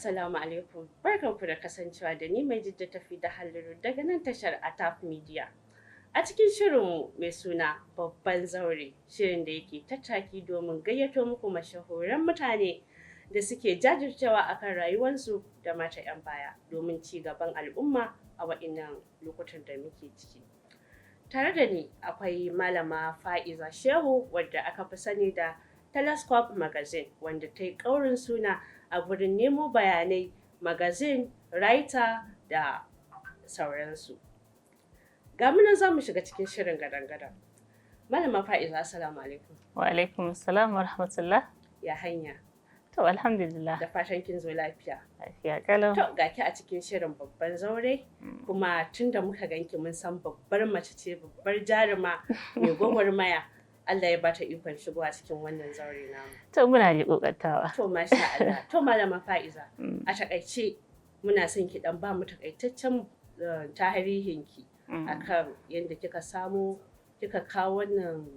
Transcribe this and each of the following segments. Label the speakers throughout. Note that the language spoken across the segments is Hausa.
Speaker 1: Assalamu alaikum. Barkanku da kasancewa da ni mai Jidda tafi da Halliru daga nan tashar Atap Media. A cikin shirinmu mai suna Babban Zaure, shirin da yake tattaki domin gayyato muku mashahuran mutane da suke jajircewa akan rayuwarsu da mata 'yan baya domin ci gaban al'umma a waɗannan lokutan da muke ciki. Tare da ni akwai Malama Fa'iza Shehu, wadda aka fi sani da Telescope Magazine, wanda ta yi ƙaurin suna a gurin nemo bayanai, magazine writer da sauransu. Ga mu nan za mu shiga cikin shirin gadan-gadan. Malama Fa'iza, assalamu alaikum.
Speaker 2: Wa alaikum salam wa rahmatullah.
Speaker 1: Ya hanya?
Speaker 2: To, alhamdulillah.
Speaker 1: Da fatan kin zo lafiya.
Speaker 2: Lafiya kalau.
Speaker 1: To, ga ki a cikin shirin Babban Zaure, kuma tun da muka ganki mun san babbar mace ce, babbar jaruma mai gwagwarmaya. Allah ya bata ikon shigowa cikin wannan zaure namu.
Speaker 2: To, muna da kokartawa.
Speaker 1: To, masha Allah. To, Malama Fa'iza, a takaice muna son ki dan ba mu takaitaccen tarihinki akan yadda kika samu kika kawo wannan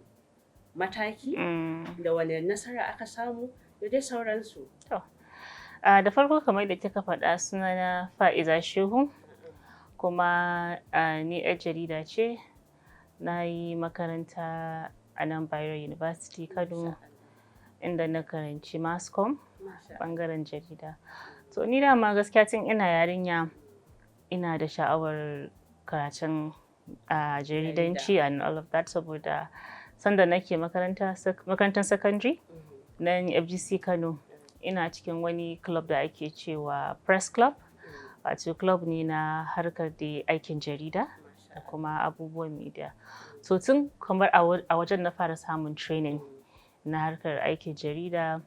Speaker 1: mataki da wani nasara aka samu da dai sauransu.
Speaker 2: To, da farko, kamar da kika faɗa, sunana Fa'iza Shehu, kuma ni 'yar jarida ce. Na yi makaranta a nan Bayero University Kano, inda na karanci Mass Comm, ɓangaren jarida. To, ni dama gaskiya tun ina yarinya ina da sha'awar karatun jaridanci and all of that, saboda sanda nake makaranta, makarantar secondary nan FGC Kano, ina cikin wani club da ake cewa Press Club, wato club ne na harkar da aikin jarida da kuma abubuwan media. So tun kamar a wajen na fara samun training na harkar aikin jarida.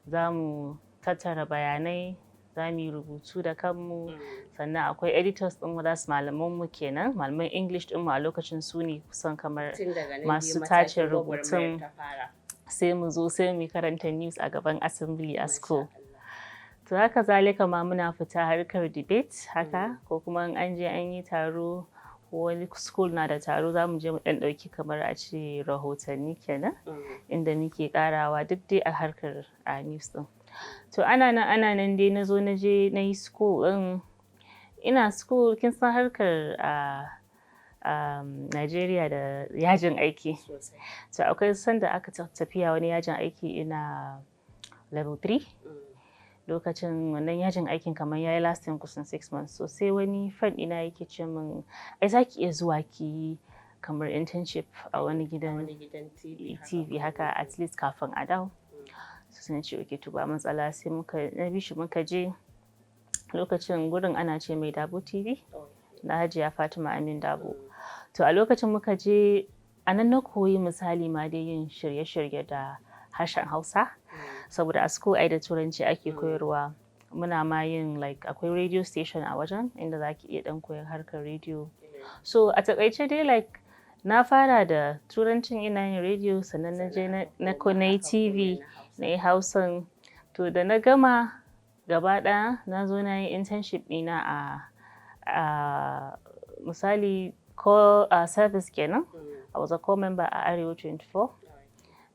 Speaker 2: Za mu tattara bayanai, za mu yi rubutu da kanmu. Sannan akwai editors ɗinmu, za su malaman mu kenan, malaman English ɗinmu a lokacin, su ne kusan kamar
Speaker 1: Tun daga nan dai
Speaker 2: masu tace
Speaker 1: matakin gwagwarmayar
Speaker 2: rubutun.
Speaker 1: ta fara.
Speaker 2: Sai mu zo sai mu karanta news a gaban assembly a
Speaker 1: Masha
Speaker 2: school.
Speaker 1: Allah.
Speaker 2: To, haka zalika ma muna fita harkar debate haka, ko kuma in an je an yi taro ko wani school na da taro, za mu je mu ɗan ɗauki kamar a ce rahotanni kenan, inda muke ƙarawa duk dai a harkar a news ɗin. To, ana nan ana nan dai na zo na je na yi school ɗin. Ina school, kin san harkar a Najeriya da yajin aiki.
Speaker 1: Sosai.
Speaker 2: To, akwai sanda aka tafiya wani yajin aiki, ina level 3. Lokacin wannan yajin aikin kamar yayi lasting kusan 6 months. So sai wani friend ɗina yake ce min, "Ai za ki iya zuwa ki yi kamar internship a wani gidan
Speaker 1: Wani gidan TV haka.
Speaker 2: TV haka, at least kafin a dawo." So sai na ce, "Okay, to ba matsala." Sai muka na bi shi muka je. Lokacin gurin ana ce mai Dabo TV na Hajiya Fatima Amin Dabo. To, a lokacin muka je, a nan na koyi misali ma dai yin shirye-shirye da harshen Hausa, saboda a school ai da Turanci ake koyarwa. Muna ma yin like akwai radio station a wajen inda zaki iya dan koyan harkar radio. So a takaice dai, like na fara da Turancin, ina yin radio, sannan na je na yi TV, na yi Hausan. To, da na gama gaba ɗaya, na zo na yi internship ɗina a misali ko a service kenan. I was a corps member a Arewa 24.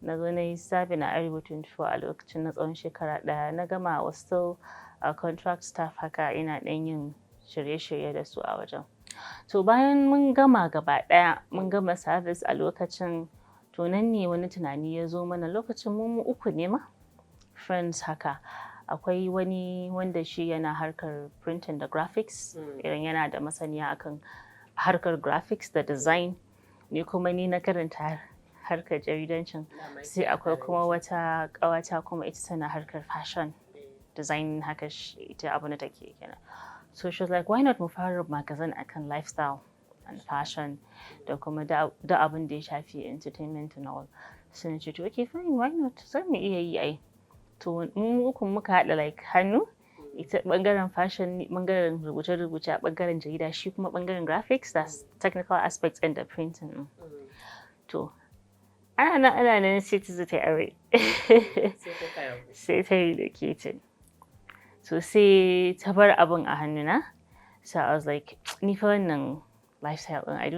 Speaker 2: Na zo na yi serving a Arewa 24 a lokacin na tsawon shekara ɗaya. Na gama, I was still a contract staff haka, ina ɗan yin shirye-shirye da su a wajen. To, bayan mun gama gaba ɗaya, mun gama service a lokacin, to nan ne wani tunani ya zo mana. Lokacin mu mu uku ne ma friends haka. Akwai wani wanda shi yana harkar printing da graphics, irin yana da masaniya akan harkar graphics da design. Ni kuma ni na karanta harkar jaridancin. Sai akwai kuma wata ƙawata kuma, ita tana harkar fashion design haka, ita abu na take kenan. So she was like, "Why not mu fara magazine akan lifestyle and fashion da kuma da abin da ya shafi entertainment and all?" Sai na ce, "To, okay, fine, why not? Za mu iya yi ai." To, mu uku muka haɗa like hannu, ita bangaren fashion, bangaren rubuce-rubuce a bangaren jarida, shi kuma bangaren graphics, that's technical aspects and the printing. To, ana nan ana nan, sai ta zo ta yi aure, sai ta relocating. So sai ta bar abin a hannuna. So I was like, ni fa wannan lifestyle din I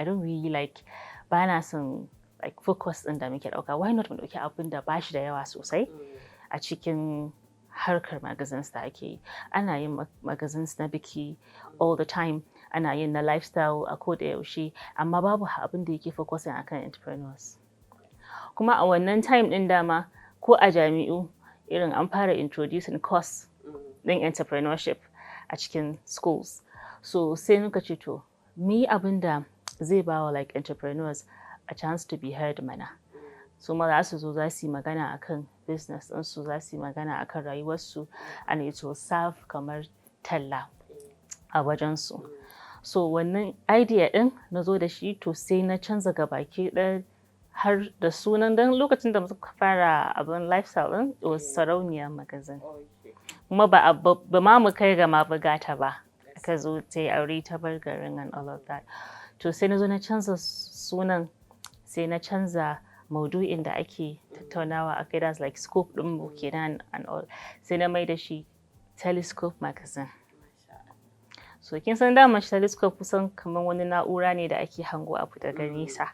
Speaker 2: don't really like, ba na son like focus din da muke dauka. Why not mu dauki abin da bashi da yawa sosai a cikin Harkar magazines da ake yi, ana yin magazines na biki all the time, ana yin na lifestyle a ko da yaushe, amma babu abin da yake focusing akan entrepreneurs. Kuma a wannan time din, dama ko a jami'u irin an fara introducing course din entrepreneurship a cikin schools. So sai muka ce, to, mu yi abin da zai ba wa like entrepreneurs a chance to be heard mana, su ma za su zo za su yi magana akan business ɗinsu, za su yi magana akan rayuwarsu, and it will serve kamar talla a wajensu. So wannan idea ɗin na zo da shi. To, sai na canza gabaki ɗaya har da sunan, don lokacin da muka fara abin lifestyle ɗin, it was Sarauniya Magazine. Kuma ba ma mu kai ga ma buga ta ba, aka zo ta yi aure, ta bar garin and all of that. To, sai na zo na canza sunan, sai na canza maudu'in da ake tattaunawa a kai, that's like scope ɗin mu kenan and all, sai na mai da shi Telescope Magazine. So kin san dama shi telescope kusan kamar wani na'ura ne da ake hango abu daga nesa.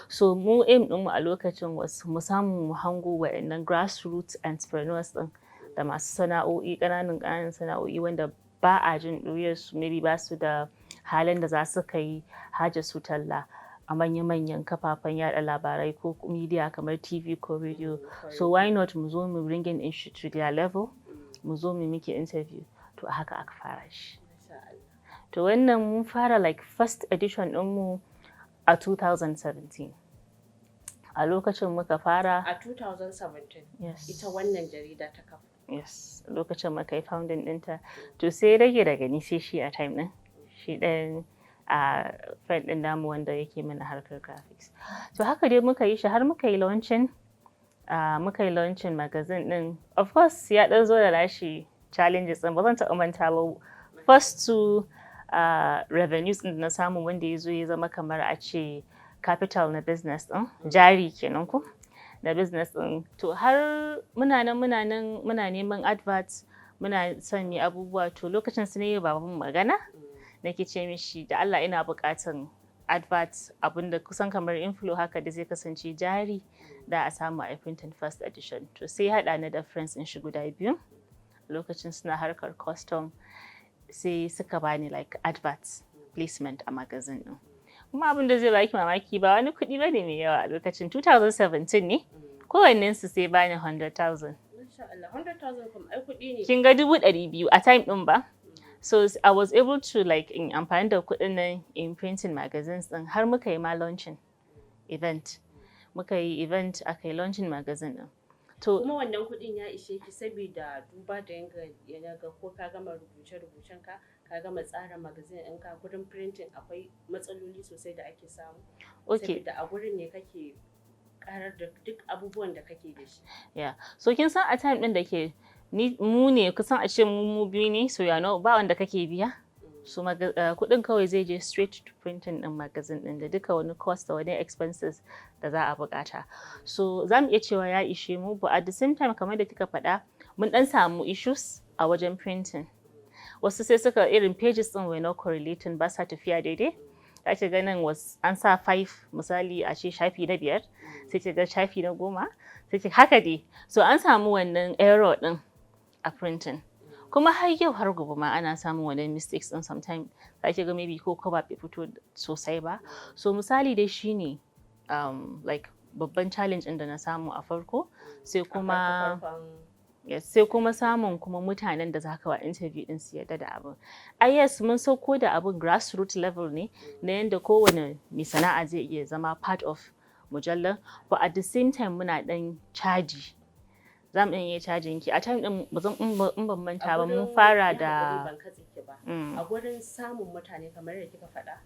Speaker 2: So mu aim ɗinmu a lokacin was mu samu mu hango wa'annan grassroots entrepreneurs ɗin da masu sana'o'i, ƙananan ƙananan sana'o'i wanda ba a jin ɗuriyarsu, maybe ba su da halin da za su kai hajar su talla a manya-manyan kafafen yada labarai ko media kamar TV ko radio. So why not mu zo mu bringing in shi to their level, mu zo mu miki interview? To, a haka aka fara shi. To, wannan mun fara like first edition ɗinmu a 2017, a lokacin muka fara.
Speaker 1: A 2017?
Speaker 2: Yes.
Speaker 1: Ita wannan jarida ta kafa?
Speaker 2: Yes, lokacin muka yi founding ɗinta. To, sai rage daga ni sai shi a time ɗin, shi ɗan a friend ɗin namu wanda yake mana harkar graphics. To, haka dai muka yi shi har muka yi launching magazine ɗin. Of course ya ɗan zo da nashi challenges ɗin. Ba zan taɓa manta ba, first two revenues ɗin da na samu, wanda ya zo ya zama kamar a ce capital na business ɗin, jari kenan ko na business ɗin. To, har muna nan, muna nan, muna neman adverts, muna son yi abubuwa. To, lokacin su ne baban magana, nake ce mishi, da Allah ina buƙatan advert, abinda kusan kamar inflow haka da zai kasance jari da a samu a printing first edition. To, sai haɗa ni da friends ɗin shi guda biyu, lokacin suna harkar custom, sai suka bani like adverts placement a magazine ɗin. Kuma abin da zai baki mamaki, ba wani kuɗi bane mai yawa a lokacin, 2017 ne, kowannen su sai bani 100,000.
Speaker 1: Masha Allah, 100,000 kuma ai kuɗi ne.
Speaker 2: Kin ga 200,000 a time ɗin ba? So I was able to like in amfani da kuɗin nan in printing magazines ɗin, har muka yi ma launching event, muka yi event, aka yi launching magazine ɗin. To,
Speaker 1: Kuma wannan kuɗin ya ishe ki? Saboda duba da yanga ya ga ko ka gama rubuce-rubucen ka, ka gama tsara magazine ɗinka, gurin printing akwai matsaloli sosai da ake samu. Saboda a gurin ne kake karar da duk abubuwan da kake da shi.
Speaker 2: Yeah, so kin san a time ɗin da ke ni mu ne kusan a ce mu biyu ne, so ya ba wanda kake biya. So kuɗin kawai zai je straight to printing ɗin magazine ɗin da duka wani cost da wani expenses da za a buƙata. So za mu iya cewa ya ishe mu, but at the same time, kamar da kika faɗa, mun ɗan samu issues a wajen printing. Wasu sai suka irin pages ɗin were not correlating, ba sa tafiya daidai. Za ki ga nan was an sa 5, misali a ce shafi na 5, sai ki ga shafi na 10, sai ki haka dai. So an samu wannan error ɗin a printing. Kuma har yau har gobe ma ana samun wannan mistakes ɗin sometimes. Za ki ga maybe ko cover bai fito sosai ba. So misali dai shine like babban challenge ɗin da na samu a farko. Sai kuma, yes, sai kuma samun kuma mutanen da zaka wa interview din su yarda da abin. Ai yes, mun sauko da abin grassroots level ne na yanda kowane mai sana'a zai iya zama part of mujallar, but at the same time muna dan caji, za mu iya cajin ki a time din. Ba zan in ban manta ba, mun fara da
Speaker 1: Ban katse ki ba. A gurin samun mutane, kamar yadda kika faɗa,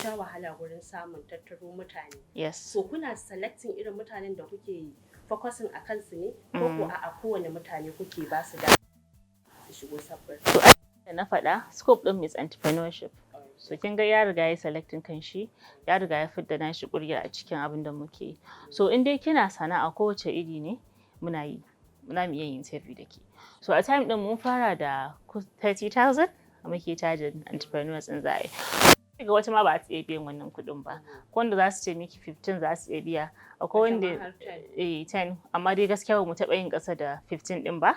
Speaker 1: sha wahala gurin samun tattaro mutane.
Speaker 2: Yes.
Speaker 1: So kuna selecting irin mutanen da kuke focusing a kansu ne, ko ko a kowane mutane kuke ba su da su shigo sabbin?
Speaker 2: To, da na faɗa, scope din is entrepreneurship. So kin ga ya riga ya selecting kan shi, ya riga ya fidda nashi ƙuri'a a cikin abin da muke yi. So in dai kina sana'a kowace iri ne, muna yi, muna iya yin interview da ke. So a time din mun fara da 30,000 muke cajin entrepreneurs in za a yi. Ga wata ma ba ta iya biyan wannan kuɗin ba. Ko wanda za su ce miki 15 za su iya biya. Akwai wanda 10, amma dai gaskiya ba mu taɓa yin ƙasa da 15 ɗin ba.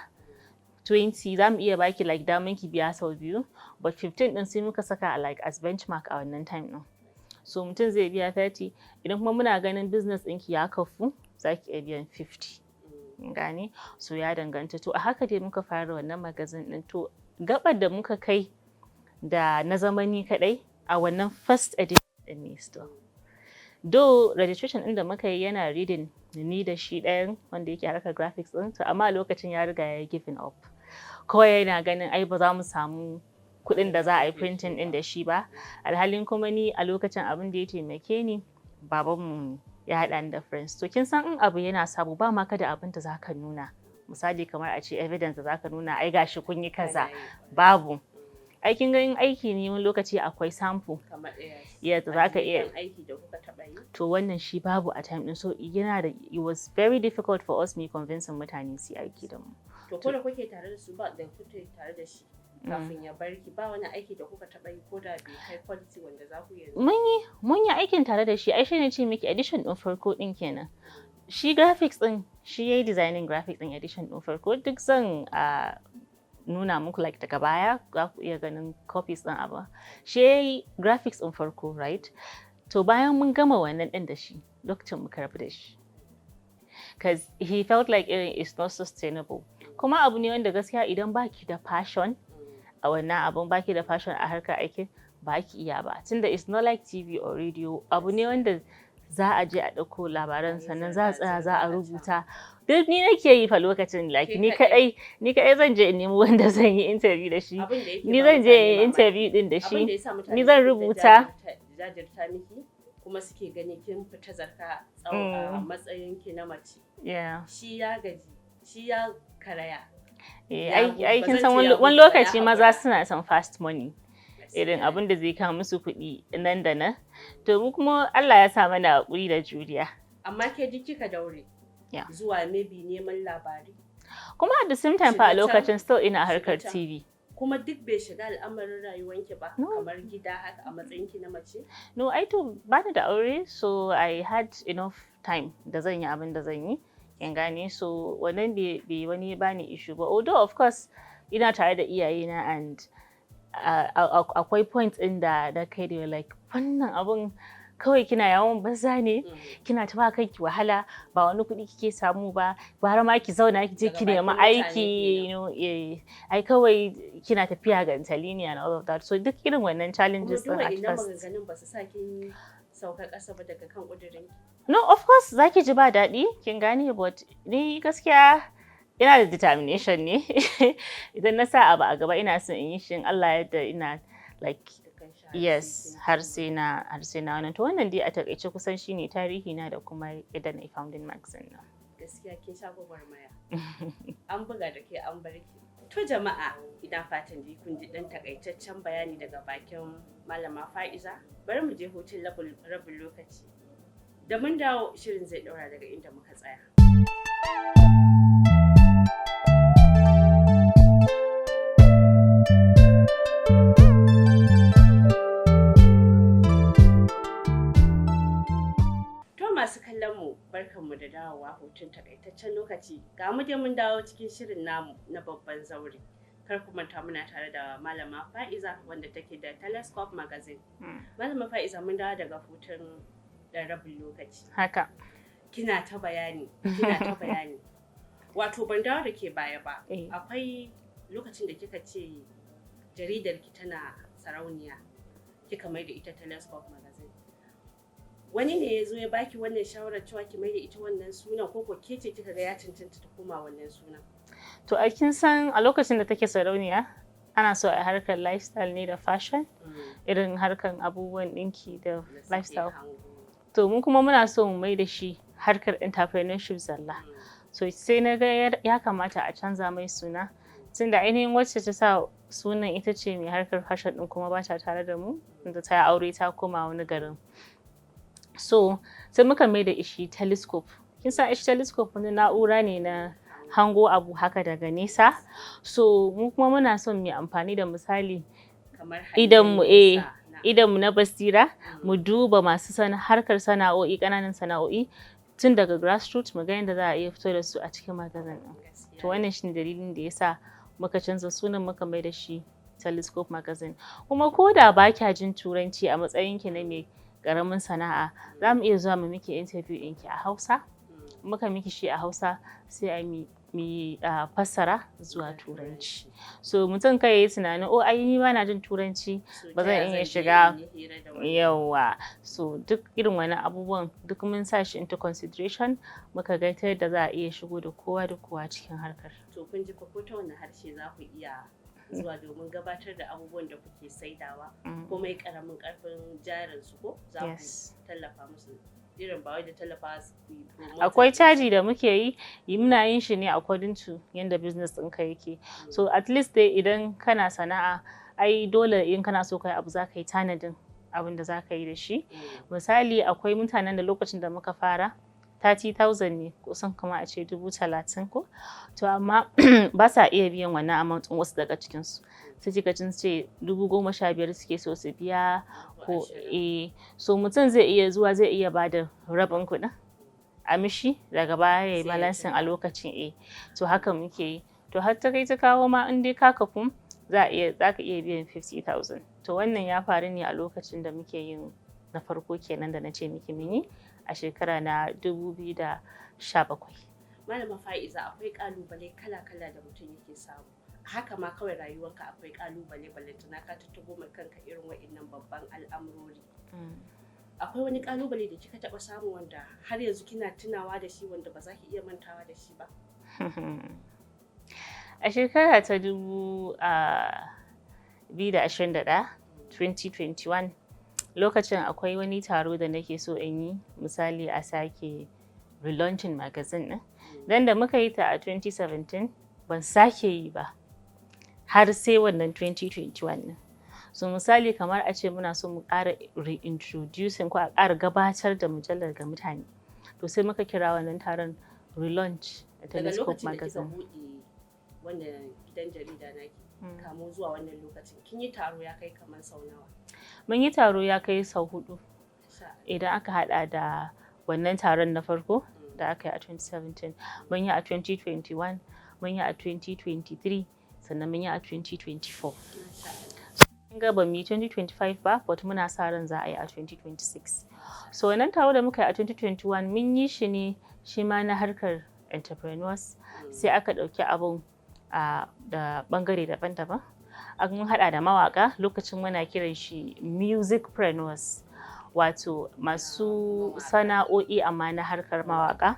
Speaker 2: 20 za mu iya baki like daman ki biya sau biyu, but 15 din sai muka saka like as benchmark a wannan time din. So mutum zai biya 30, idan kuma muna ganin business ɗinki ya kafu, za ki iya biyan 50. Gane? So ya danganta. To a haka dai muka fara wannan magazine din. To gabar da muka kai da na zamani kadai a wannan first edition din ne still. Though registration ɗin da muka yi yana reading ni da shi ɗayan wanda yake harkar graphics ɗin, to amma lokacin ya riga ya yi giving up. Kawai yana ganin ai ba za mu samu kuɗin da za a yi printing ɗin da shi ba. Alhalin kuma ni a lokacin abin da ya taimake ni, babanmu ya haɗa ni da friends. To kin san in abu yana sabo, ba ma ka da abin da za ka nuna. Misali kamar a ce evidence da za ka nuna ai gashi kun yi kaza. Babu. Aikin ganin aiki ne, wani lokaci akwai sample.
Speaker 1: Kamar yes.
Speaker 2: Yes, za ka iya.
Speaker 1: Aiki da kuka taɓa yi.
Speaker 2: To wannan shi babu a time din, so yana da it was very difficult for us mu convincing mutane su yi aiki da mu.
Speaker 1: To ko da kuke tare da su, ba da kuke tare da shi kafin ya bar ki, ba wani aiki da kuka taɓa yi ko da bai kai quality wanda za ku yanzu?
Speaker 2: Mun yi aikin tare da shi. Ai shi ne ce miki edition din farko din kenan. Shi graphics din, shi yayi designing graphics din edition din farko. Duk zan nuna muku like daga baya, za ku iya ganin copies din abu. Shi yayi graphics din farko, right? To bayan mun gama wannan din da shi, lokacin muka rabu da shi. Because he felt like irin it's not sustainable. Kuma abu ne wanda gaskiya idan baki da passion a wannan abun, baki da passion a harkar aikin, ba ki iya ba. Tunda it's not like TV or radio, abu ne wanda za a je a ɗauko labaran, sannan za a tsaya za a rubuta. Duk ni nake yi fa lokacin, like ni kaɗai zan je in nemi wanda zan yi interview da shi. Ni zan je in yi interview din da shi. Ni zan rubuta.
Speaker 1: Jajirta miki kuma suke gani kin fita zarka a matsayin ki na mace. Shi ya gaji, shi ya karaya.
Speaker 2: Ai kin san wani lokaci maza suna son fast money. Irin abin da zai kawo musu kuɗi nan da nan. To mu kuma Allah ya sa mana haƙuri da juriya.
Speaker 1: Amma ke duk kika daure. Zuwa maybe neman labari.
Speaker 2: Kuma at the same time fa a lokacin still ina harkar TV.
Speaker 1: Kuma duk bai shiga al'amarin rayuwanki ba, kamar gida haka a matsayinki na mace?
Speaker 2: No, ai to bani da aure, so I had enough time da zan yi abin da zan yi. Kin gane? So wannan bai wani bani issue ba. Although of course ina tare da iyayena and akwai point ɗin da na kai da like wannan abun kawai kina yawon banza ne, kina ta ba kanki wahala, ba wani kuɗi kike samu ba, bara ma ki zauna ki je ki nemi aiki, ai kawai kina tafiya gantali ne and all of that. So duk irin wannan challenges
Speaker 1: din at first. Maganganun ba su sa kin sauka ƙasa ba daga kan ƙudurin?
Speaker 2: No, of course zaki ji ba daɗi, kin gane, but ni gaskiya ina da determination ne. Idan na sa abu a gaba ina son in yi shi, Allah yadda ina like yes, har sai na wannan. To wannan dai a takaice kusan shine tarihi na da kuma yadda na yi founding magazine na.
Speaker 1: Gaskiya kin sha gwagwarmaya, an buga da ke an bar ki. To jama'a, ina fatan dai kun ji dan takaitaccen bayani daga bakin Malama Fa'iza. Bari mu je hutun rabin lokaci, da mun dawo shirin zai daura daga inda muka tsaya. Masu kallon mu, barkanmu da dawowa hutun takaitaccen lokaci. Ga mu dai mun dawo cikin shirin namu na Babban Zaure. Kar ku manta muna tare da Malama Fa'iza wanda take da Telescope Magazine. Malama Fa'iza, mun dawo daga hutun da rabin lokaci.
Speaker 2: Haka.
Speaker 1: Kina ta bayani, kina ta bayani. Wato ban dawo da ke baya ba. Akwai lokacin da kika ce jaridar ki tana Sarauniya, kika mai da ita Telescope Magazine. Wani ne ya zo ya baki wannan shawarar cewa ki mai da ita wannan sunan, ko ke ce kika ga ya cancanta ta koma wannan sunan?
Speaker 2: To a kin san a lokacin da take Sarauniya, ana so a harkar lifestyle ne da fashion, irin harkar abubuwan ɗinki da lifestyle. To mun kuma muna so mu mai da shi harkar entrepreneurship zalla. So sai na ga ya kamata a canza mai suna. Tunda ainihin wacce ta sa sunan ita ce mai harkar fashion ɗin, kuma ba ta tare da mu, da ta yi aure ta koma wani garin. So sai muka mai da ishi Telescope. Kin san ishi telescope wani na'ura ne na hango abu haka daga nesa. So mu kuma muna son mu yi amfani da misali idan mu idan mu na basira, mu duba masu harkar sana'o'i, ƙananan sana'o'i tun daga grassroots, mu ga yadda za a iya fito da su a cikin magazine ɗin. To wannan shine dalilin da yasa muka Muka canza sunan, muka mai da shi Telescope Magazine. Kuma ko da ba kya jin Turanci, a matsayinki na mai ƙaramin sana'a, za mu iya zuwa mu miki interview ɗinki a Hausa. Muka miki shi a Hausa, sai a mi fassara zuwa Turanci. So mutum kai yayi tunanin, "Oh, ai ni bana jin Turanci, ba zan iya shiga." Yawa, so duk irin wani abubuwan duk mun sa shi into consideration, muka ga ta yadda za a iya shigo da kowa da kowa cikin harkar.
Speaker 1: To, kun ji ko ta wani harshe za ku iya zuwa domin gabatar da abubuwan da kuke saidawa, komai karamin karfin jarin su, ko za ku tallafa musu, irin ba wai da tallafa su ku yi promoting?
Speaker 2: Akwai caji da muke yi, muna yin shi ne according to yanda business ɗinka yake. So at least dai idan kana sana'a, ai dole in kana so kai abu, za ka yi tanadin abin da za ka yi da shi. Misali, akwai mutanen da lokacin da muka fara 30,000 ne, kusan kama a ce 30,000 ko, to amma ba sa iya biyan wannan amount ɗin. Wasu daga cikinsu sai kika jin ce 15,000 suke so su biya ko eh. So mutum zai iya zuwa, zai iya bada rabin kuɗin a mishi, daga baya ya yi balancing a lokacin. Eh, to haka muke yi. To har ta kai ta kawo ma, in dai ka kafu, za ka iya biyan 50,000. To wannan ya faru ne a lokacin da muke yin na farko kenan da na ce miki mun yi a shekara na 2017.
Speaker 1: Malama Fa'iza, akwai kalubale kala-kala da mutum yake samu. Haka ma kawai rayuwanka akwai kalubale, ballantana ka tattabo mai kanka irin wa'innan babban al'amurori. Akwai wani kalubale da kika taba samu wanda har yanzu kina tunawa da shi, wanda ba za ki iya mantawa da shi ba?
Speaker 2: A shekara ta 2021, 2021, lokacin akwai wani taro da nake so in yi, misali a sake relaunching magazine ɗin. Dan da muka yi ta a 2017, ban sake yi ba har sai wannan 2021 ɗin. So misali kamar a ce muna so mu ƙara reintroducing ko a ƙara gabatar da mujallar ga mutane, to sai muka kira wannan taron relaunch a
Speaker 1: Daga
Speaker 2: Telescope
Speaker 1: lokacin da kika
Speaker 2: Magazine.
Speaker 1: buɗe wannan gidan jarida naki kamo zuwa wannan lokacin, kin yi taro ya kai kamar sau nawa?
Speaker 2: Mun yi taro ya kai sau hudu.
Speaker 1: Masha Allah.
Speaker 2: Idan aka hada da wannan taron na farko da aka yi a 2017, mun yi a 2021, mun yi a 2023, sannan mun yi a 2024.
Speaker 1: Masha Allah.
Speaker 2: Kin ga ba mu yi 2025 ba, but muna sa ran za a yi a 2026. So wannan taro da muka yi a 2021, mun yi shi ne shi ma na harkar entrepreneurs, sai aka ɗauki abun a da bangare daban-daban. An haɗa da mawaka, lokacin muna kiran shi musicpreneurs, wato masu sana'o'i amma na harkar mawaka.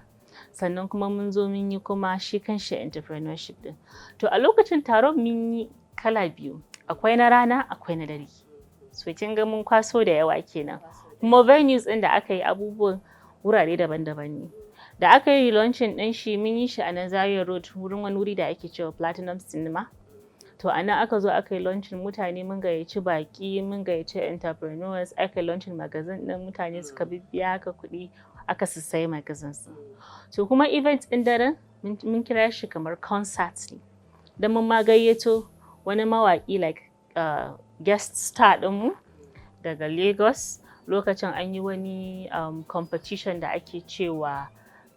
Speaker 2: Sannan kuma mun zo mun yi kuma shi kanshi entrepreneurship din. To a lokacin taron mun yi kala biyu, akwai na rana, akwai na dare. So kin ga mun kwaso da yawa kenan. Kuma venues ɗin da aka yi abubuwan wurare daban-daban ne. Da aka yi launching ɗin shi, mun yi shi a nan Zaria Road, wurin wani wuri da ake cewa Platinum Cinema. To a nan aka zo aka yi launching, mutane mun gayyaci baƙi, mun gayyaci entrepreneurs, aka yi launching magazine ɗin, mutane suka bibbiya haka kuɗi, aka sassayi magazines ɗin. To kuma event ɗin daren mun kira shi kamar concert ne, don mun ma gayyato wani mawaƙi like guest star ɗinmu daga Lagos. Lokacin an yi wani competition da ake cewa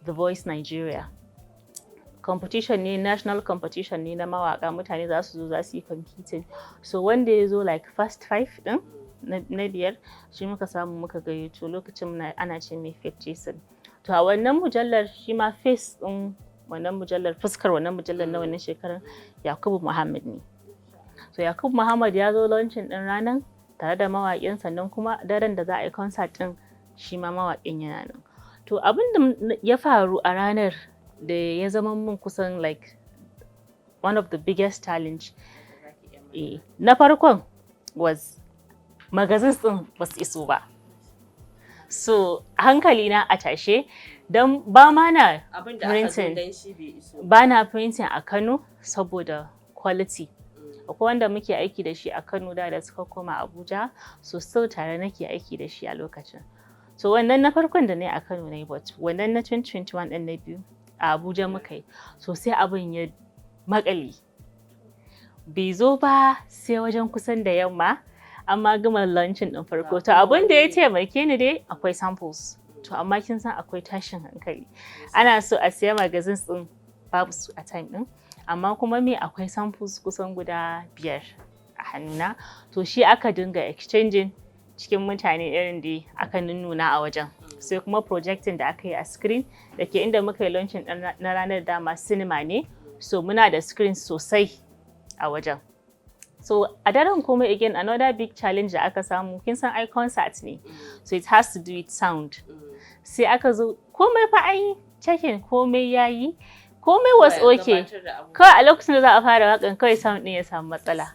Speaker 2: The Voice Nigeria. Competition ne, national competition ne na mawaka, mutane za su zo za su yi competing. So wanda ya zo like first five din na biyar, shi muka samu muka gayyato. Lokacin ana ce mai Faith Jason. To a wannan mujallar shi ma face din wannan mujallar, fuskar wannan mujallar na wannan shekarar Yakubu Muhammad ne. So Yakubu Muhammad ya zo launching din ranar tare da mawaƙin, sannan kuma daren da za a yi concert din shi ma mawaƙin yana nan. To abin da ya faru a ranar da ya zama mun kusan like one of the biggest challenge, na farkon was magazines din ba su iso ba. So hankali na a tashe, don ba ma na printing, ba na printing a Kano saboda quality. Akwai wanda muke aiki da shi a Kano da suka koma Abuja, so still tare nake aiki da shi a lokacin. So wannan na farkon da na yi a Kano na yi, but wannan na 2021 din na biyu a Abuja muka yi. So sai abin ya makale, bai zo ba sai wajen kusan da yamma, amma gama launching din farko. To abin da ya taimake ni dai, akwai samples. To amma kin san akwai tashin hankali, ana so a siya magazines din, babu su a time din. Amma kuma me, akwai samples kusan guda 5 a hannuna. To shi aka dinga exchanging cikin mutane, irin da aka nunnuna a wajen. Sai kuma projecting da aka yi a screen da ke inda muka yi launching na ranar, dama cinema ne, so muna da screen sosai a wajen. So a daren kuma, again, another big challenge da aka samu, kin san ai concert ne, so it has to do with sound. Sai aka zo, komai fa an yi checking, komai yayi, komai was okay, kawai a lokacin da za a fara wakan, kawai sound din ya samu matsala.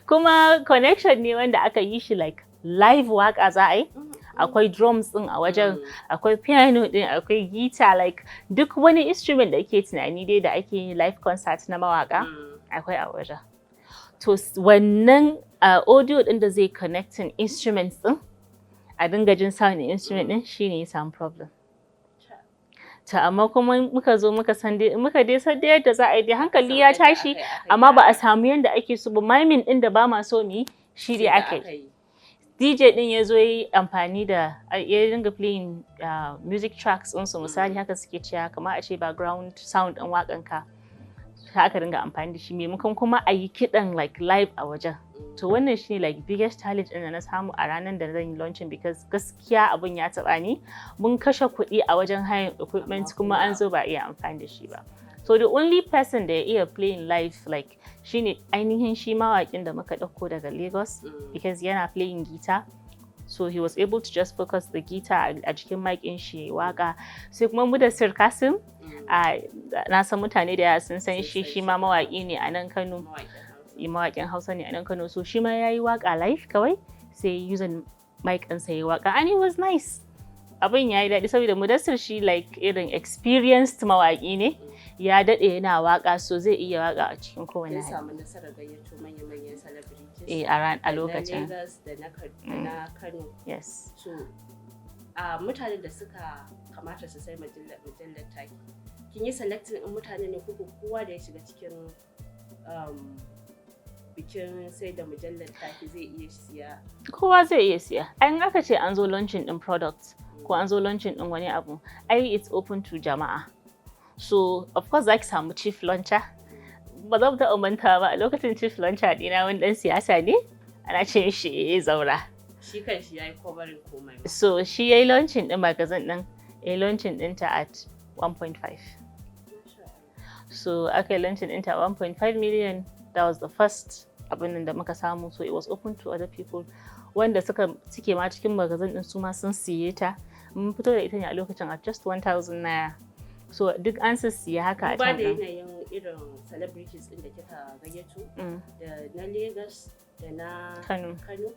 Speaker 2: Kuma connection ne wanda aka yi shi like live waka za a yi, akwai drums din a wajen, akwai piano din, akwai guitar, like duk wani instrument da ake tunani dai da ake yi live concert na mawaka akwai a wajen. To wannan audio din da zai connecting instruments din, a dinga jin sound instrument din, shine ya samu problem. To amma kuma muka zo muka san dai, muka dai san dai yadda za a yi dai, hankali ya tashi, amma ba a samu yadda ake so ba. Miming din da ba ma so mu yi shi dai aka yi. DJ din ya zo yi amfani da ya dinga playing music tracks ɗinsu, misali haka suke cewa, kamar a ce background sound ɗin waƙan ka aka dinga amfani da shi, maimakon kuma a yi kiɗan like live a wajen. To wannan shine like biggest challenge ɗin da na samu a ranar da zan yi launching, because gaskiya abun ya taɓa ni. Mun kashe kuɗi a wajen hayan equipment, kuma an zo ba iya amfani da shi ba. So the only person da ya iya playing live like shine ainihin shi mawaƙin da muka ɗauko daga Lagos, because yana playing guitar, so he was able to just focus the guitar a jikin mic ɗin shi waka. Sai kuma Mudassir Kasim, na san mutane da yawa sun san shi, shi ma mawaƙi ne a nan Kano, mawaƙin Hausa ne a nan Kano. So shi ma yayi waka live, kawai sai using mic ɗinsa yayi waka, and it was nice. Abin yayi daɗi saboda Mudassir shi like irin experienced mawaƙi ne, ya daɗe yana waka, so zai iya waka a cikin kowane
Speaker 1: Kin
Speaker 2: hali.
Speaker 1: Samu nasarar gayyato manya-manyan celebrities.
Speaker 2: Eh, a ran a
Speaker 1: Da na
Speaker 2: lokacin.
Speaker 1: Lagos da na Kano.
Speaker 2: Yes.
Speaker 1: So a mutanen da suka kamata su sai mujallar taki, kin yi selecting in mutane ne ko kowa da ya shiga cikin bikin sai da mujallar taki zai iya siya?
Speaker 2: Kowa zai iya siya. An aka ce an zo launching din product ko an zo launching din wani abu, ai it's open to jama'a. So of course zaki samu chief launcher. Ba zan taɓa manta ba, a lokacin chief launcher ɗina wani ɗan siyasa ne, ana ce shi Zaura.
Speaker 1: Shi kan shi yayi covering komai.
Speaker 2: So shi yayi launching din magazine din, yayi launching ɗinta at 1.5. So aka yi launching ɗinta at 1.5 million. That was the first abin da muka samu. So it was open to other people wanda suka suke ma cikin magazine din, su ma sun siye ta. Mun fito da ita ne a lokacin at just 1000 naira, so duk an siya haka a
Speaker 1: Duba
Speaker 2: can
Speaker 1: da
Speaker 2: din.
Speaker 1: yanayin irin celebrities din da kika gayyato, da na Lagos da na
Speaker 2: Kano.
Speaker 1: Kano,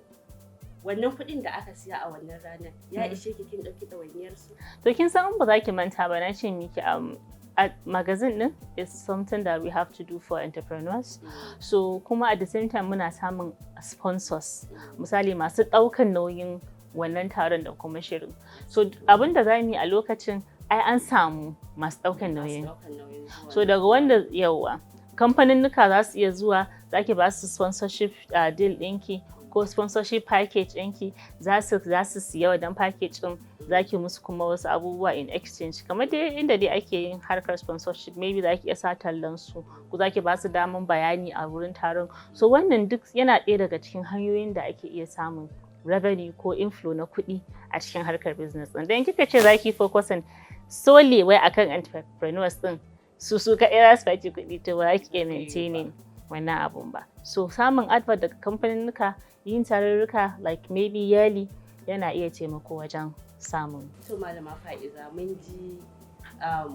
Speaker 1: wannan kuɗin da aka siya a wannan ranar ya ishe ki, kin ɗauki ɗawainiyar su?
Speaker 2: To kin san, in ba za ki manta ba, na ce miki a magazine din is something that we have to do for entrepreneurs. So kuma at the same time muna samun sponsors, misali masu ɗaukan nauyin wannan taron da kuma shirin. So abin da za mu yi a lokacin, ai an samu masu ɗaukan nauyin.
Speaker 1: Masu ɗaukan nauyin zuwa.
Speaker 2: So daga wanda yawa kamfaninnika za su iya zuwa, za ki ba su sponsorship deal ɗinki ko sponsorship package ɗinki, za su siya wannan package ɗin, za ki musu kuma wasu abubuwa in exchange, kamar dai inda dai ake yin harkar sponsorship. Maybe za ki iya sa tallan su ko za ki ba su daman bayani a wurin taron. So wannan duk yana ɗaya daga cikin hanyoyin da ake iya samun revenue ko inflow na kuɗi a cikin harkar business ɗin. Dan kika ce za ki focusing solely wai akan entrepreneurs ɗin, su kaɗai za su baki kuɗi, to ba za ki iya maintaining wannan abun ba. So samun advert daga kamfaninnika, yin tarurruka like maybe yearly, yana iya taimako wajen samun.
Speaker 1: To Malama Fa'iza, mun ji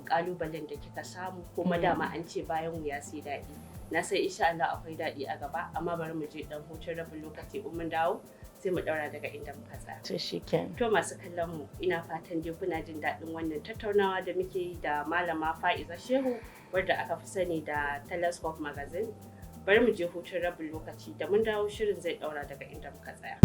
Speaker 1: kalubalen da kika samu, kuma dama an ce bayan wuya sai daɗi. Na san insha Allah akwai daɗi a gaba, amma bari mu je dan hutun rabin lokaci, in mun dawo sai mu ɗaura daga inda muka tsaya.
Speaker 2: To shikenan.
Speaker 1: To masu kallon mu, ina fatan dai kuna jin daɗin wannan tattaunawa da muke yi da Malama Fa'iza Shehu, wadda aka fi sani da Telescope Magazine. Bari mu je hutun rabin lokaci, da mun dawo shirin zai ɗaura daga inda muka tsaya.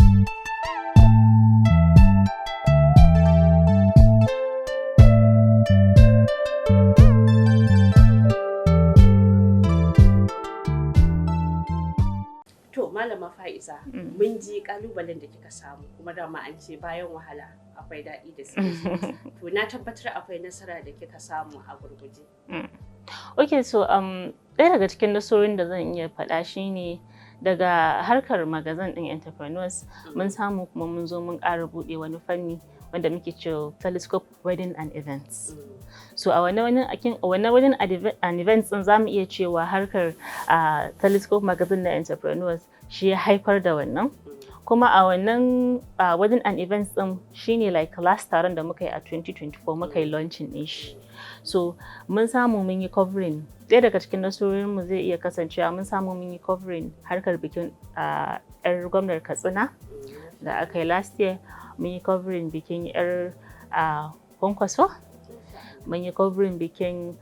Speaker 1: To, Malama Fa'iza, mun ji kalubalen da kika samu, kuma dama an ce bayan wahala akwai daɗi da suke. To, na tabbatar akwai nasara da kika samu a gurguje.
Speaker 2: Okay, so ɗaya daga cikin nasarorin da zan iya faɗa shine daga harkar magazine ɗin entrepreneurs mun samu kuma mun zo mun ƙara buɗe wani fanni wanda muke cewa Telescope Wedding and Events. So a wannan wedding and events din, zamu iya cewa harkar Telescope Magazine na entrepreneurs shi ya haifar da wannan. Kuma a wannan wedding and events din shine like last taron da muka yi a 2024, muka yi launching din shi. So mun samu mun yi covering, ɗaya daga cikin nasarorin mu zai iya kasancewa mun samu mun yi covering harkar bikin yar gwamnar Katsina da aka yi last year, mun yi covering bikin yar Kwankwaso, mun yi covering bikin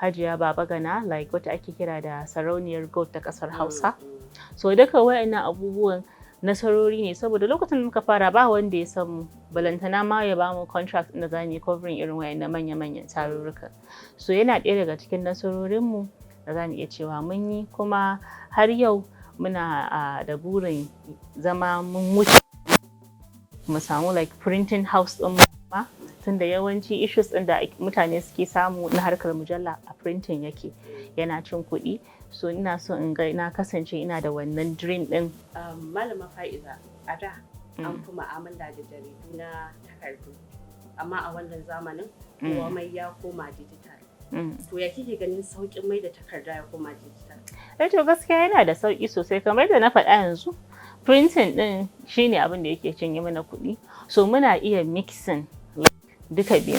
Speaker 2: Hajiya Babagana, like wata ake kira da sarauniyar goat ta kasar Hausa. So duka wayannan abubuwan nasarori ne, saboda lokacin da muka fara ba wanda ya san mu, balantana ma ya bamu contract da za mu yi covering irin wayannan manya-manyan tarurruka. So yana ɗaya daga cikin nasarorinmu da za mu iya cewa mun yi, kuma har yau muna da burin zama mun wuce mu samu like printing house ɗin ma, tunda yawanci issues ɗin da mutane suke samu na harkar mujalla a printing yake, yana cin kuɗi. So ina so in ga na kasance ina da wannan dream ɗin.
Speaker 1: Malama Fa'iza, a da an fi mu'amala da jaridu na takardu, amma a wannan zamanin komai ya koma digital. To, ya kike ganin sauƙin mai da takarda ya koma digital?
Speaker 2: Eh, to gaskiya yana da sauƙi sosai. Kamar da na faɗa yanzu, printing ɗin shine abin da yake cinye mana kuɗi, so muna iya mixing duka biyu.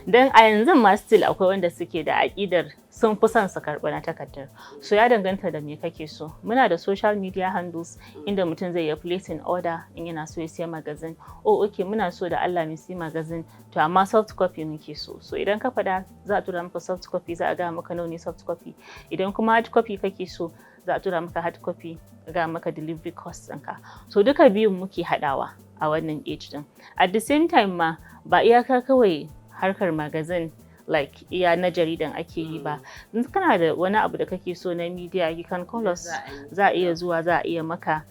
Speaker 2: Don a yanzu ma still akwai wanda suke da aƙidar sun fi son su karɓi na takardar. So ya danganta da me kake so. Muna da social media handles inda mutum zai iya placing order in yana so ya siya magazine. "Oh okay, muna so da Allah mu siya magazine, to amma soft copy muke so." So idan ka faɗa, za a tura maka soft copy, za a gaya maka nawa ne soft copy. Idan kuma hard copy kake so, za a tura maka hard copy, ga maka delivery cost ɗinka. So duka biyun muke haɗawa a wannan age ɗin. At the same time ma, ba iyaka kawai harkar magazine, like iya na jaridan ake yi ba. In kana da wani abu da kake so na media, you can call us, za a iya zuwa, za a iya maka.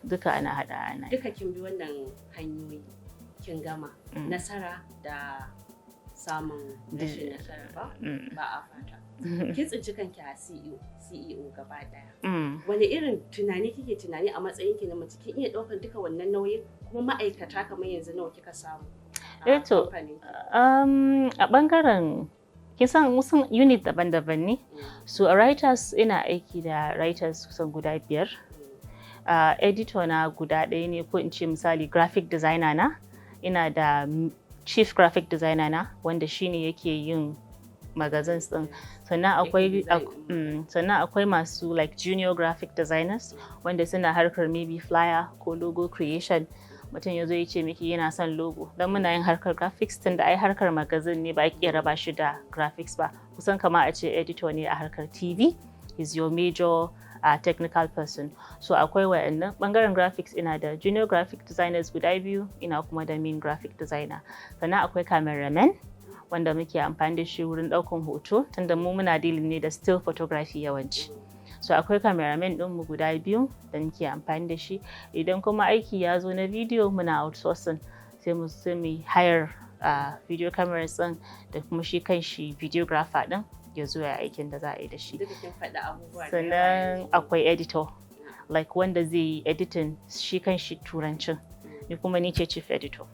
Speaker 2: Duka ana haɗa ana.
Speaker 1: Duka kin bi wannan hanyoyi kin gama, nasara da samun rashin nasara ba ba a fata. Kin tsinci kanki a CEO gaba daya. Wani irin tunani kike tunani a matsayin ki na mace? Kin iya ɗaukar duka wannan nauyin? Kuma ma'aikata kamar yanzu nawa kika samu?
Speaker 2: Eh to, a bangaren kin san musan unit daban-daban ne. So a writers, ina aiki da writers kusan guda biyar. Editor na guda ɗaya ne, ko in ce misali graphic designer na, ina da chief graphic designer na wanda shine yake yin magazines din. Sannan akwai masu like junior graphic designers wanda suna harkar maybe flyer ko logo creation. Mutum ya zo ya ce miki yana son logo, don muna yin harkar graphics, tun da ai harkar magazine ne, ba iya raba shi da graphics ba. Kusan kama a ce editor ne a harkar TV is your major technical person. So akwai wayannan bangaren graphics, ina da junior graphic designers guda biyu, ina kuma da main graphic designer. Sannan akwai cameraman wanda muke amfani da shi wurin ɗaukan hoto, tunda mu muna dealing ne da still photography yawanci. So akwai cameraman ɗinmu guda biyu da muke amfani da shi. Idan kuma aiki ya zo na video, muna outsourcing, sai mu hire video cameras ɗin da kuma shi kan shi videographer ɗin ya zo ya aikin da za a yi da shi.
Speaker 1: Duka kin faɗi abubuwa da yawa
Speaker 2: Sannan
Speaker 1: yanzu.
Speaker 2: akwai editor, like wanda zai yi editing shi kan shi turancin. Ni kuma ni ce chief editor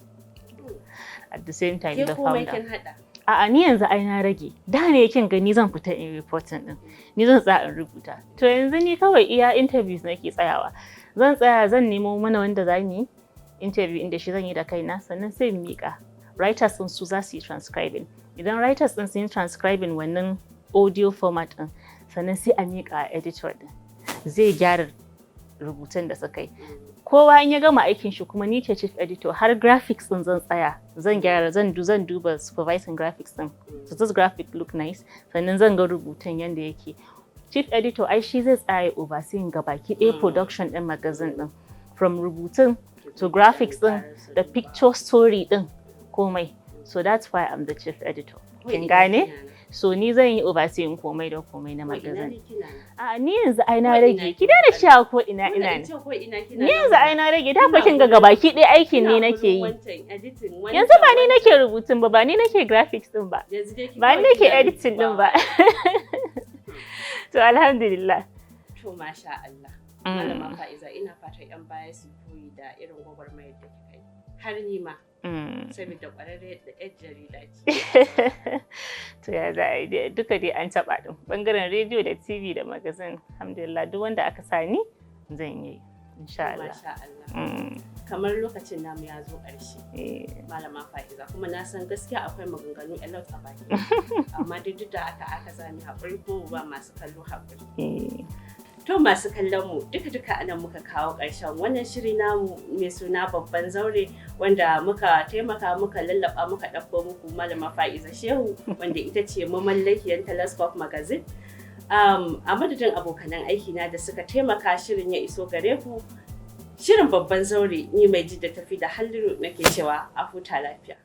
Speaker 2: at the same time
Speaker 1: Ke
Speaker 2: the
Speaker 1: komai
Speaker 2: founder.
Speaker 1: kin haɗa.
Speaker 2: A'a, ni yanzu ai na rage. Da ne kin gani zan fita in reporting din. Ni zan tsaya in rubuta. To yanzu ni kawai iya interviews nake tsayawa. Zan tsaya zan nemo mana wanda za mu yi interview inda shi zan yi da kaina, sannan sai in miƙa. Writers din su za su yi transcribing. Idan writers din sun yi transcribing wannan audio format din, sannan sai a miƙa a editor din. Zai gyara rubutun da suka yi. Kowa in ya gama aikin shi kuma, ni ce chief editor, har graphics din zan tsaya zan gyara, zan duba supervising graphics din, so this graphic look nice. Sannan zan ga rubutun yanda yake. Chief editor ai shi zai tsaya overseeing gabaki ɗaya production din magazine din, from rubutun to graphics din da picture story din, komai. So that's why I'm the chief editor, kin gane? So ni zan yi overseeing komai da komai na
Speaker 1: Ko ina
Speaker 2: magazine.
Speaker 1: ne kina nan?
Speaker 2: A ni yanzu ai na
Speaker 1: Ko ina
Speaker 2: rage. Ki
Speaker 1: kina
Speaker 2: daina
Speaker 1: nan?
Speaker 2: cewa ko ina
Speaker 1: Dole
Speaker 2: ina
Speaker 1: in
Speaker 2: ne.
Speaker 1: ce ko ina kina
Speaker 2: Ni
Speaker 1: nan
Speaker 2: yanzu
Speaker 1: mana.
Speaker 2: ai na rage, da
Speaker 1: Kina
Speaker 2: fa kin ga gabaki ɗaya aikin
Speaker 1: Kina
Speaker 2: ne nake
Speaker 1: gurin
Speaker 2: yi.
Speaker 1: wancan editing, wancan,
Speaker 2: Yanzu ba ni nake
Speaker 1: wancan.
Speaker 2: rubutun ba, ba ni nake graphics din ba.
Speaker 1: Yanzu dai ki
Speaker 2: Ba ni
Speaker 1: kawai
Speaker 2: nake
Speaker 1: kina
Speaker 2: editing din ba. To, alhamdulillah.
Speaker 1: To, masha Allah. Malama Fa'iza, ina fatan 'yan baya su koyi da irin gwagwarmayar da kika yi. Har ni ma, saboda ƙwararre da 'yar jarida ce.
Speaker 2: To, ya za a yi dai, duka dai an taɓa ɗin. Bangaren rediyo da TV da magazine, alhamdulillah, duk wanda aka sa ni zan yi. Insha Allah.
Speaker 1: Masha Allah. Kamar lokacin namu ya zo ƙarshe. Malama Fa'iza, kuma na san gaskiya akwai maganganu a lot a baki. Amma dai duk da aka zami haƙuri ko ba masu kallo haƙuri. To, masu kallon mu, duka duka anan muka kawo ƙarshen wannan shiri namu mai suna Babban Zaure, wanda muka taimaka muka lallaba muka ɗauko muku Malama Fa'iza Shehu, wanda ita ce mamallakiyar Telescope Magazine. A madadin abokanan aiki na da suka taimaka shirin ya iso gare ku, shirin Babban Zaure, ni mai ji da tafi da Halliru nake cewa a huta lafiya.